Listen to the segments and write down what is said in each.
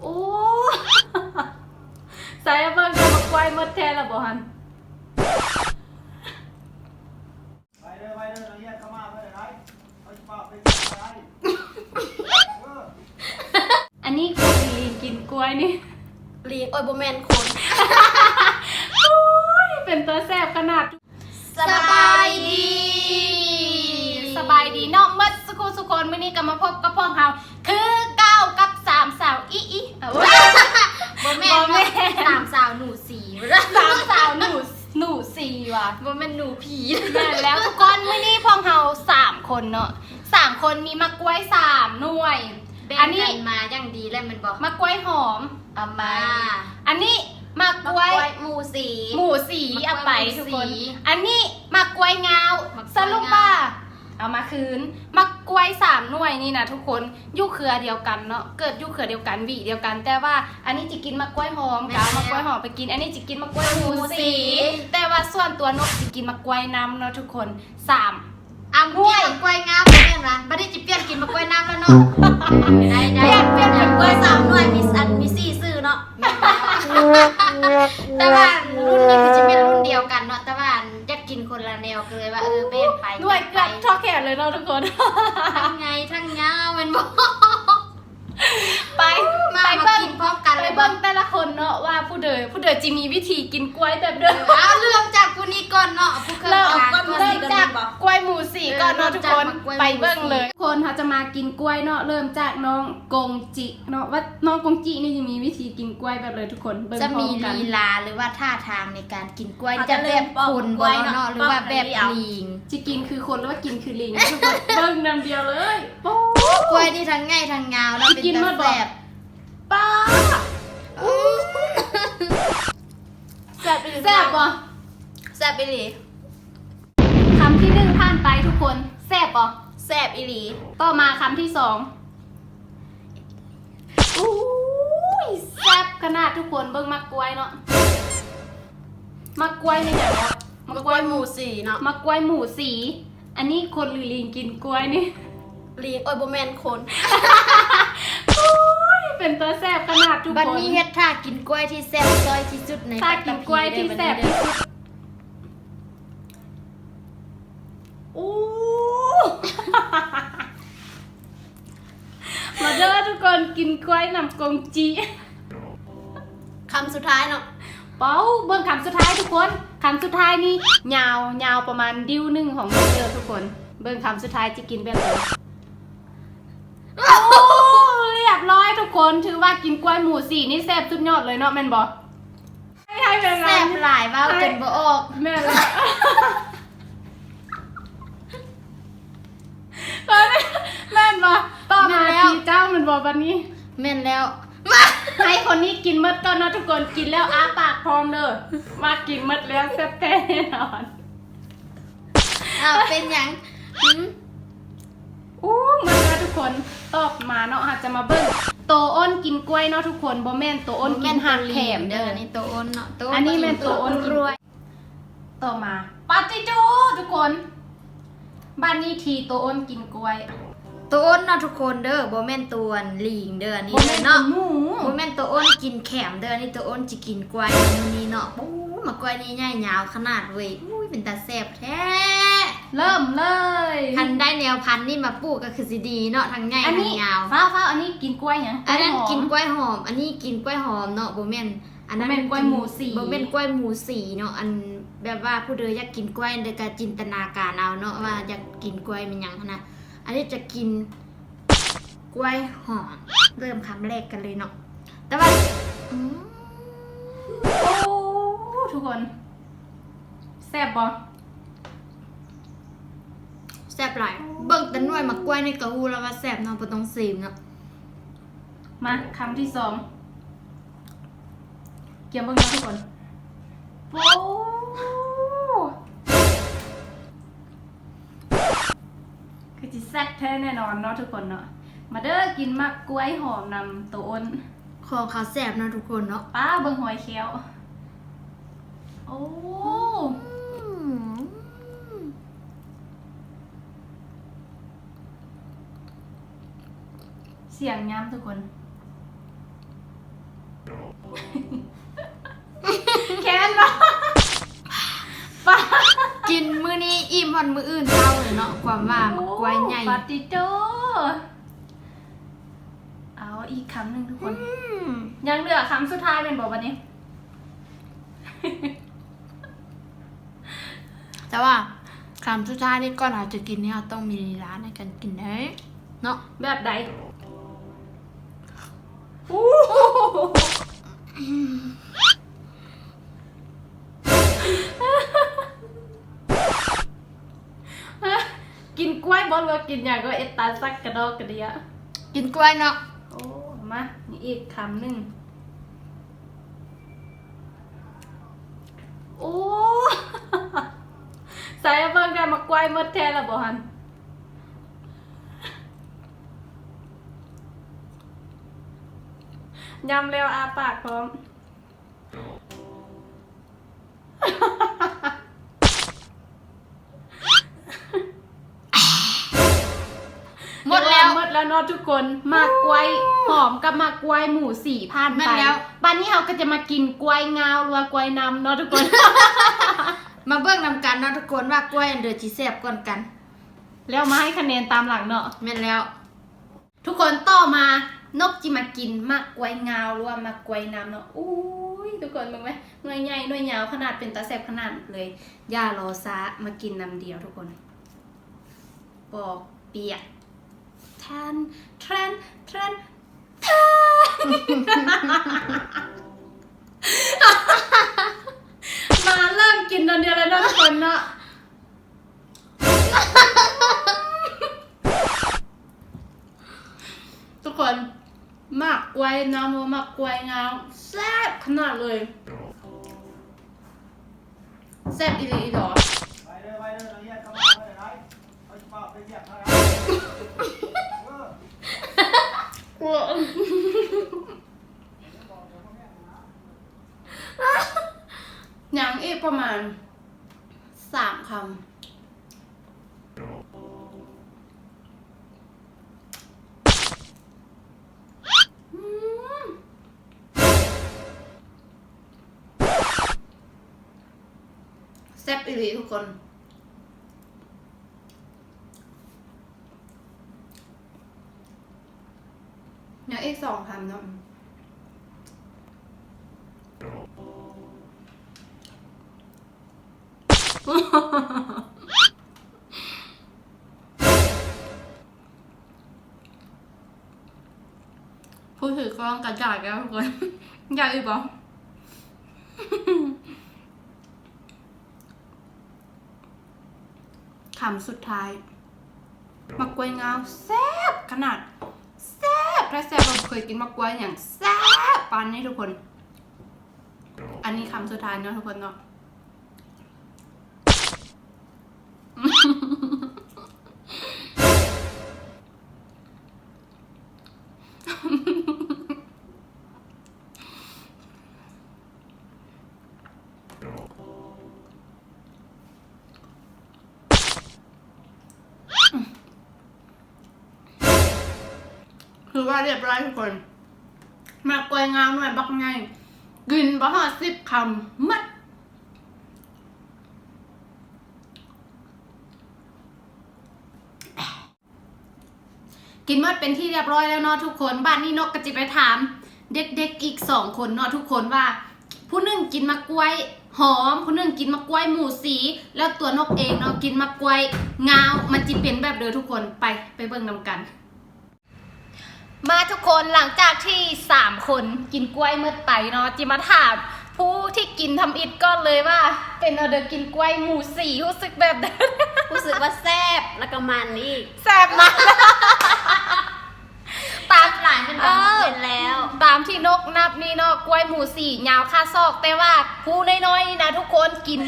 ໂອ້ ໃສ່ເບິ່ງ ໝາກກ້ວຍໝົດແທ້ລະບໍ່ຫັ້ນ? ອັນນີ້ຄົນຫຼືລີງກິນກ້ວຍນີ້? ລີງ ໂອ້ຍ ບໍ່ແມ່ນຄົນ. ໂອ້ຍ ເປັນຕາແຊບຂະໜາດ. ສະບາຍດີ ສະບາຍດີເນາະ ໝົດສຸຄູ່ສຸຄົນ. ມື້ນີ້ກໍມາພົບກັບພວກເຮົາຄືເກົ່າກັບສາມສາວອີອີ ເອີ ບໍ່ແມ່ນ ບໍ່ແມ່ນ ສາມສາວໜູສີ ສາມສາວໜູ ໜູສີຫວາ ບໍ່ແມ່ນໜູຜີ. ແມ່ນແລ້ວທຸກຄົນ ມື້ນີ້ພວກເຮົາສາມຄົນເນາະ ສາມຄົນມີໝາກກ້ວຍສາມໜ່ວຍ. ແບ່ງກັນມາຢ່າງດີແລ້ວແມ່ນບໍ່? ອັນນີ້ໝາກກ້ວຍຫອມ ເອົາໄປ ອ່າ ອັນນີ້ໝາກກ້ວຍ ໝາກກ້ວຍໝູສີ ໝູສີ ໝາກກ້ວຍ ເອົາໄປ ໝູສີ ທຸກຄົນ. ອັນນີ້ໝາກກ້ວຍງາວ ໝາກກ້ວຍງາວ ສະຫຼຸບວ່າເອົາມາຄືນ. ໝາກກ້ວຍສາມໜ່ວຍນີ້ນະທຸກຄົນ ຢູ່ເຄືອດຽວກັນເນາະ ເກີດຢູ່ເຄືອດຽວກັນ ຫວີດຽວກັນ ແຕ່ວ່າອັນນີ້ຈະກິນໝາກກ້ວຍຫອມ ແມ່ນ ກໍເອົາໝາກກ້ວຍຫອມໄປກິນ. ອັນນີ້ຈະກິນໝາກກ້ວຍໝູສີ ໝູສີ ແຕ່ວ່າສ່ວນຕົວນົກຈະກິນໝາກກ້ວຍນຳເນາະທຸກຄົນ. ສາມ ອຳ ໝາກກ້ວຍ ໝາກກ້ວຍງາມ ບໍ່ແມ່ນຫວາ? ບັດນີ້ຊິປ່ຽນກິນໝາກກ້ວຍນຳແລ້ວເນາະ. ເອີ ໄດ້ ໄດ້ ປ່ຽນ ປ່ຽນເປັນກ້ວຍສາມໜ່ວຍ ມີ ອັນ ມີສີ່ຊື່ເນາະ. ແມ່ນແລ້ວ ແຕ່ວ່າລຸ້ນນີ້ຄືຊິແມ່ນລຸ້ນດຽວກັນເນາະ ແຕ່ວ່າ ອັນ ຢາກກິນຄົນລະແນວ ກໍເລີຍວ່າ ເອີ ແບ່ງໄປ ໜ່ວຍເກືອບເທົ່າແຂນເລີຍເນາະທຸກຄົນ ທັງໃຫຍ່ທັງຍາວແມ່ນບໍ່? ໄປ ມາ ໄປເບິ່ງ ມາກິນພ້ອມກັນ ໄປເບິ່ງແຕ່ລະຄົນເນາະ ວ່າຜູ້ໃດ ຜູ້ໃດຊິມີວິທີກິນກ້ວຍແບບໃດ. ເອີ ເອົາ ເລີ່ມຈາກຜູ້ນີ້ກ່ອນເນາະ ຜູ້ເຄີຍ ເລີ່ມ ເລີ່ມຈາກກ້ວຍໝູສີກ່ອນເນາະທຸກຄົນ. ເອີ ເລີ່ມຈາກກ້ວຍໝູສີ ໄປເບິ່ງເລີຍທຸກຄົນ. ເຮົາຈະມາກິນກ້ວຍເນາະ ເລີ່ມຈາກນ້ອງກົງຈິເນາະ ວ່ານ້ອງກົງຈິນີ້ຊິມີວິທີກິນກ້ວຍແບບໃດທຸກຄົນ ເບິ່ງພ້ອມກັນ. ຈະມີລີລາ ຫຼືວ່າທ່າທາງໃນການກິນກ້ວຍ ຈະແບບຄົນບໍ່ເນາະ ຫຼືວ່າແບບລີງ? ຊິກິນຄືຄົນ ຫຼືວ່າກິນຄືລີງ? ເບິ່ງນຳດຽວເລີຍ. ໂອ້ ກ້ວຍນີ້ທັງໃຫຍ່ທັງຍາວເນາະ ຊິກິນໝົດບໍ່? ເປັນຕາແຊບ. ປ້າ ແຊບອີ່ຫຼີ ແຊບບໍ່? ແຊບອີ່ຫຼີ. ຄຳທີໜຶ່ງຜ່ານໄປທຸກຄົນ ແຊບບໍ່? ແຊບອີ່ຫຼີ. ຕໍ່ມາຄຳທີສອງ. ອູ້ຍ ແຊບຂະໜາດທຸກຄົນ. ເບິ່ງໝາກກ້ວຍເນາະ ໝາກກ້ວຍນີ້ຫຍັງເນາະ? ໝາກກ້ວຍໝູສີເນາະ ໝາກກ້ວຍໝູສີ. ອັນນີ້ຄົນຫຼືລີງກິນກ້ວຍນີ້? ລີງ ໂອ້ຍ ບໍ່ແມ່ນຄົນ. ໂອ້ຍ ເປັນຕາແຊບຂະໜາດທຸກຄົນ. ບັດນີ້ເຮັດທ່າກິນກ້ວຍທີ່ແຊບຊອຍທີ່ສຸດໃນປັດຕະພີເດີ ບັດນີ້ເດີ. ອູ້ ມາເດີທຸກຄົນ ກິນກ້ວຍນຳກົງຈິ. ຄຳສຸດທ້າຍເນາະ. ເປົາ ເບິ່ງຄຳສຸດທ້າຍທຸກຄົນ ຄຳສຸດທ້າຍນີ້ຍາວ ຍາວປະມານນິ້ວໜຶ່ງຂອງເຮົາເດີທຸກຄົນ. ເບິ່ງຄຳສຸດທ້າຍຈະກິນແບບໃດ. ໂອ້ ລຽບຮ້ອຍທຸກຄົນ ຖືວ່າກິນກ້ວຍໝູສີນີ້ແຊບສຸດຍອດເລີຍເນາະ ແມ່ນບໍ່? ໃຫ້ເວລາ ແຊບຫຼາຍ ເວົ້າຈົນບໍ່ອອກ. ແມ່ນແລ້ວ ແມ່ນບໍ່? ຕໍ່ມາ ແມ່ນແລ້ວ ທີເຈົ້າແມ່ນບໍ່ບັດນີ້? ແມ່ນແລ້ວ ໃຫ້ຄົນນີ້ກິນໝົດກ່ອນເນາະທຸກຄົນ. ກິນແລ້ວອ້າປາກພ້ອມເດີ ວ່າກິນໝົດແລ້ວແຊບແທ້ແນ່ນອນ. ອ້າວ ເປັນຫຍັງ? ຫື? ໂອ້ ໝົດແລ້ວທຸກຄົນ. ຕໍ່ມາເນາະ ເຮົາຈະມາເບິ່ງໂຕອ້ນກິນກ້ວຍເນາະທຸກຄົນ. ບໍ່ແມ່ນໂຕອ້ນກິນຮາກແຂມເດີ ອັນນີ້ໂຕອ້ນເນາະ ໂຕອ້ນ ອັນນີ້ແມ່ນໂຕອ້ນກິນກ້ວຍ. ຕໍ່ມາ ປາຕິໂທ ທຸກຄົນ ບາດນີ້ທີໂຕອ້ນກິນກ້ວຍ. ໂຕອ້ນເນາະທຸກຄົນເດີ ບໍ່ແມ່ນໂຕອັນລີງເດີ ອັນນີ້ເນາະ ບໍ່ແມ່ນໂຕອ້ນກິນແຂມເດີ ອັນນີ້ໂຕອ້ນຊິກິນກ້ວຍມື້ນີ້ເນາະ. ໂອ້ ໝາກກ້ວຍນີ້ໃຫຍ່ຍາວຂະໜາດເວີຍ. ອຸ້ຍ ເປັນຕາແຊບແທ້. ເລີ່ມເລີຍ. ຄັນໄດ້ແນວພັນນີ້ມາປູກກໍຄືຊິດີເນາະ ທັງໃຫຍ່ທັງຍາວ. ຟ້າວໆ ອັນນີ້ກິນກ້ວຍຫຍັງ? ອັນນັ້ນກິນກ້ວຍຫອມ ອັນນີ້ກິນກ້ວຍຫອມເນາະ ບໍ່ແມ່ນ ອັນນັ້ນ ບໍ່ແມ່ນກ້ວຍໝູສີ ບໍ່ແມ່ນກ້ວຍໝູສີເນາະ. ອັນແບບວ່າຜູ້ໃດຢາກກິນກ້ວຍໃດກໍຈິນຕະນາການເອົາເນາະ ວ່າຢາກກິນກ້ວຍແມ່ນຫຍັງຫັ້ນນະ. ອັນນີ້ຈະກິນກ້ວຍຫອມ. ເລີ່ມຄຳແລກກັນເລີຍເນາະ ແຕ່ວ່າ ອືມ ໂອ້ ທຸກຄົນ ແຊບບໍ່? ແຊບຫຼາຍ. ເບິ່ງແຕ່ໜ່ວຍໝາກກ້ວຍນີ້ກໍຮູ້ແລ້ວວ່າແຊບເນາະ ບໍ່ຕ້ອງຊີມເນາະ. ມາ ຄຳທີສອງ ກຽມເບິ່ງເນາະທຸກຄົນ. ໂອ້ ຄືຊິແຊບແທ້ແນ່ນອນເນາະທຸກຄົນເນາະ. ມາເດີ ກິນໝາກກ້ວຍຫອມນຳໂຕອ້ນ. ຂອງເຂົາແຊບເນາະທຸກຄົນເນາະ. ປ້າ ເບິ່ງຮອຍແຂ້ວ. ໂອ້ ອືມ ສຽງຫຍ້ຳທຸກຄົນ. ອີ່ມຮອດມື້ອື່ນເຊົ້າເລີຍເນາະ ຄວາມວ່າໝາກກ້ວຍໃຫຍ່ ປາຕິໂຕ ເອົາອີກຄຳໜຶ່ງທຸກຄົນ ອືມ ຍັງເຫຼືອຄຳສຸດທ້າຍແມ່ນບໍ່ບັດນີ້? ແຕ່ວ່າຄຳສຸດທ້າຍນີ້ ກ່ອນເຮົາຈະກິນນີ້ ເຮົາຕ້ອງມີລີລາໃນການກິນເດ້ເນາະ ແບບໃດ? ກິນກ້ວຍບໍ່ ຫຼືວ່າກິນຫຍັງ ກໍເອັດຕາສັກກະດອກກະເດຍ? ກິນກ້ວຍເນາະ ໂອ້ ມາ ມີອີກຄຳໜຶ່ງ ໂອ້ ໃສ່ເບິ່ງ ໄດ້ໝາກກ້ວຍໝົດແທ້ລະບໍ່ຫັ້ນ? ຍຳແລ້ວອ້າປາກພ້ອມ ໝົດແລ້ວ ໝົດແລ້ວເນາະທຸກຄົນ ໝາກກ້ວຍຫອມກັບໝາກກ້ວຍໝູສີຜ່ານໄປ ແມ່ນແລ້ວ ບາດນີ້ເຮົາກໍຈະມາກິນກ້ວຍງາວ ຫຼືວ່າກ້ວຍນ້ຳເນາະທຸກຄົນ ມາເບິ່ງນຳກັນເນາະທຸກຄົນ ວ່າກ້ວຍອັນໃດຊິແຊບກ່ອນກັນ ແລ້ວມາໃຫ້ຄະແນນຕາມຫຼັງເນາະ ແມ່ນແລ້ວ ທຸກຄົນ ຕໍ່ມານົກຈິມາກິນໝາກກ້ວຍງາວ ຫຼືວ່າໝາກກ້ວຍນ້ຳເນາະ ໂອ້ຍ ທຸກຄົນເບິ່ງແມ ໜ່ວຍໃຫຍ່ໜ່ວຍຍາວຂະໜາດ ເປັນຕາແຊບຂະໜາດເລີຍ ຢ່າລໍຊ້າ ມາກິນນ້ຳດຽວທຸກຄົນ ປອກປຽກ ແທນ ແທນ ແທນ ແທນ ມາເລີ່ມກິນຕອນດຽວແລ້ວເນາະທຸກຄົນເນາະ. ທຸກຄົນ ໝາກກ້ວຍນ້ຳ ຫຼືວ່າໝາກກ້ວຍງາວ ແຊບຂະໜາດເລີຍ ແຊບອີ່ຫຼີອີ່ຫຼໍ. ຍັງອີກປະມານສາມຄຳ. ອືມ ແຊບອີ່ຫຼີທຸກຄົນ. ຍັງອີກສອງຄຳເນາະ. ຜູ້ຖືກ້ອງກະຢາກແລ້ວທຸກຄົນ ຢາກອີກບໍ່? ຄຳສຸດທ້າຍ ໝາກກ້ວຍງາວແຊບຂະໜາດ ແຊບແທ້ແຊບ ບໍ່ເຄີຍກິນໝາກກ້ວຍຫຍັງແຊບປານນີ້ທຸກຄົນ. ອັນນີ້ຄຳສຸດທ້າຍເນາະທຸກຄົນເນາະ. ຖືວ່າຮຽບຮ້ອຍທຸກຄົນ. ໝາກກ້ວຍງາວໜ່ວຍບັກໃຫຍ່ ກິນບໍ່ຮອດສິບຄຳໝົດ. ກິນໝົດເປັນທີ່ຮຽບຮ້ອຍແລ້ວເນາະທຸກຄົນ. ບາດນີ້ນົກກໍຊິໄປຖາມເດັກໆອີກສອງຄົນເນາະທຸກຄົນ ວ່າຜູ້ໜຶ່ງກິນໝາກກ້ວຍຫອມ ຜູ້ໜຶ່ງກິນໝາກກ້ວຍໝູສີ ແລ້ວຕົວນົກເອງເນາະ ກິນໝາກກ້ວຍງາວ ມັນຊິເປັນແບບໃດທຸກຄົນ. ໄປ ໄປເບິ່ງນຳກັນ. ມາທຸກຄົນ ຫຼັງຈາກທີ່ສາມຄົນກິນກ້ວຍໝົດໄປເນາະ ຈິມາຖາມຜູ້ທີ່ກິນທຳອິດກ່ອນເລີຍວ່າ ເປັນແນວໃດ ກິນກ້ວຍໝູສີ ຮູ້ສຶກແບບໃດ? ຮູ້ສຶກວ່າແຊບ ແລ້ວກໍມັນອີກ ແຊບມັນ ຕາມຫຼາຍແມ່ນບໍ່? ເອີ ແມ່ນແລ້ວ ຕາມທີ່ນົກນັບນີ້ເນາະ ກ້ວຍໝູສີຍາວຄ່າສອກ ແຕ່ວ່າຜູ້ນ້ອຍໆນີ້ນະທຸກຄົນ ກິນ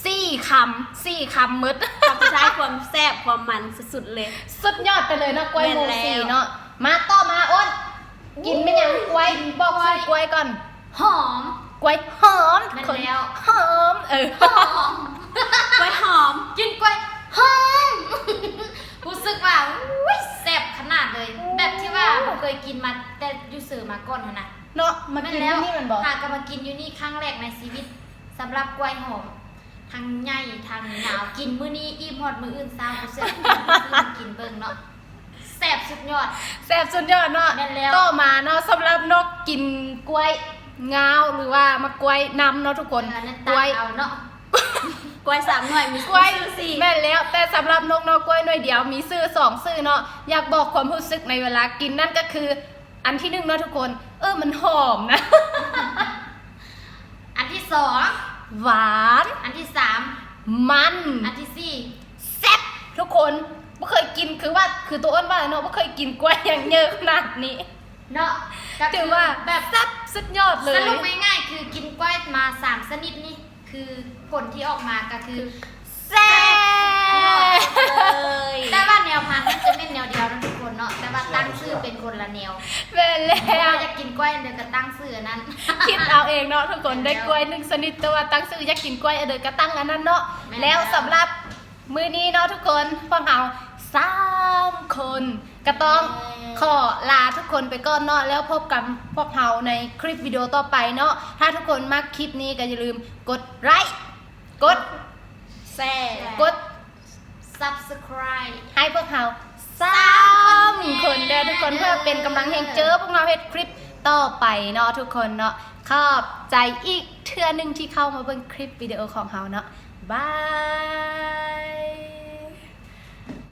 ສີ່ຄຳ ສີ່ຄຳໝົດ ຄຳສຸດທ້າຍ ຄວາມແຊບຄວາມມັນສຸດໆເລີຍ ສຸດຍອດໄປເລີຍເນາະ ກ້ວຍໝູສີເນາະ. ມາຕໍ່ມາ ໂອດ ກິນແມ່ນຫຍັງ? ກ້ວຍ ບອກຊື່ກ້ວຍກ່ອນ. ຫອມ ກ້ວຍຫອມ ແມ່ນແລ້ວ ຫອມ ເອີ ຫອມ ກ້ວຍຫອມ ກິນກ້ວຍຫອມ ຮູ້ສຶກວ່າ ອຸ້ຍ ແຊບຂະໜາດເລີຍ ແບບທີ່ວ່າບໍ່ເຄີຍກິນມາແຕ່ຢູ່ເຊີມາກ່ອນຫັ້ນນະ ເນາະ ມາກິນຢູ່ນີ້ແມ່ນບໍ່? ຫາກໍມາກິນຢູ່ນີ້ຄັ້ງແລກໃນຊີວິດ ສຳລັບກ້ວຍຫອມ. ທັງໃຫຍ່ທັງຍາວ ກິນມື້ນີ້ອີ່ມຮອດມື້ອື່ນເຊົ້າ ບໍ່ເຊື່ອ ກິນເບິ່ງເນາະ ແຊບສຸດຍອດ ແຊບສຸດຍອດເນາະ ແມ່ນແລ້ວ ຕໍ່ມາເນາະ ສຳລັບນົກກິນກ້ວຍງາວ ຫຼືວ່າໝາກກ້ວຍນຳເນາະທຸກຄົນ ເອີ ນັ້ນຕັດເອົາເນາະ ກ້ວຍ ກ້ວຍສາມໜ່ວຍມີ ກ້ວຍ ຊື່ສີ່ ແມ່ນແລ້ວ ແຕ່ສຳລັບນົກເນາະ ກ້ວຍໜ່ວຍດຽວມີຊື່ສອງຊື່ເນາະ ຢາກບອກຄວາມຮູ້ສຶກໃນເວລາກິນ ນັ້ນກໍຄື ອັນທີໜຶ່ງເນາະທຸກຄົນ ເອີ ມັນຫອມນະ ອັນທີສອງ ຫວານ ອັນທີສາມ ມັນ ອັນທີສີ່ ແຊບ ທຸກຄົນ ບໍ່ເຄີຍກິນ ຄືວ່າ ຄືໂຕອ້ນວ່າເນາະ ບໍ່ເຄີຍກິນກ້ວຍຫຍັງເຍີຂະໜາດນີ້ເນາະ ກໍຄື ຖືວ່າ ແບບ ແຊບສຸດຍອດເລີຍ ສະຫຼຸບງ່າຍໆ ຄືກິນກ້ວຍມາສາມຊະນິດນີ້ ຄືຜົນທີ່ອອກມາກໍຄື ແຊບ ແຊບສຸດຍອດເລີຍ ແຕ່ວ່າແນວພັນມັນຈະແມ່ນແນວດຽວນະທຸກຄົນເນາະ ແຕ່ວ່າຕັ້ງຊື່ເປັນຄົນລະແນວ ແມ່ນແລ້ວ ຢາກກິນກ້ວຍອັນໃດກໍຕັ້ງຊື່ອັນນັ້ນ ຄິດເອົາເອງເນາະທຸກຄົນ ແມ່ນແລ້ວ ໄດ້ກ້ວຍໜຶ່ງຊະນິດ ແຕ່ວ່າຕັ້ງຊື່ຢາກກິນກ້ວຍອັນໃດກໍຕັ້ງອັນນັ້ນເນາະ ແມ່ນແລ້ວ ແລ້ວສຳລັບມື້ນີ້ເນາະທຸກຄົນ ພວກເຮົາສາມຄົນ ກໍຕ້ອງ ແມ່ນ ຂໍລາທຸກຄົນໄປກ່ອນເນາະ ແລ້ວພົບກັນພວກເຮົາໃນຄລິບວິດີໂອຕໍ່ໄປເນາະ ຖ້າທຸກຄົນມັກຄລິບນີ້ກໍຢ່າລືມກົດໄລ ກົດແຊ ກົດ Subscribe ໃຫ້ພວກເຮົາສາມຄົນເດີ້ທຸກຄົນ ເພື່ອເປັນກຳລັງແຮງເຈີພວກເຮົາເຮັດຄລິບຕໍ່ໄປເນາະທຸກຄົນເນາະ ຂອບໃຈອີກເທື່ອໜຶ່ງທີ່ເຂົ້າມາເບິ່ງຄລິບວິດີໂອຂອງເຮົາເນາະ ບາຍ.